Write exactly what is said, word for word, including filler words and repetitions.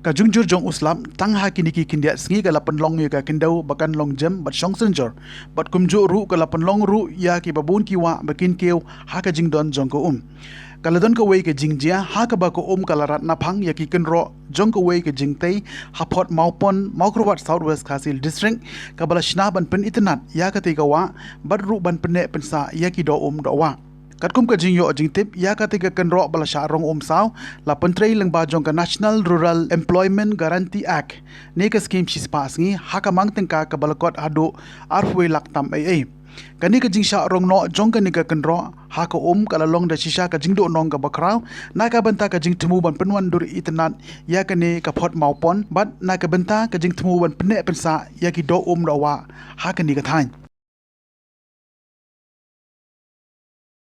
Ka jingjur jong u slap tang ha kine ki khyndiat sngi ka la pynlong ïa ka khyndew ba kan long jem bad shong synjor, bad kumjuh ruh ka la pynlong ruh ïa ki babun ki wah ba kin kiew ha ka jingdon jong ka um. Ka la don kawei ka jingjia ha kaba ka um ka la rat naphang ïa ki kynroh jong kawei ka jingtei ha Port Mawpon, Mawkyrwat, South West Khasi Hills District, kaba la shna ban pynitynnad ïa katei ka wah bad ruh ban pynneh pynsah ïa ki doh um doh wah. Katkum ka jingïoh jingtip ïa katei ka kynroh ba la shah rong um saw, la pyntrei lyngba jong ka National Rural Employment Guarantee Act ne ka skim shispah sngi ha ka mang tyngka kaba la kot haduh arphew lak tam ei ei. Kane ka jingshah rong noh jong kane ka kynroh ha ka um ka la long da shisha ka jingduhnong kaba khraw na ka bynta ka jingthmu ban pynwandur itynnad ïa kane ka Port Mawpon bad na ka bynta ka jingthmu ban pynneh pynsah ïa ki doh um doh wah ha kane ka thaiñ.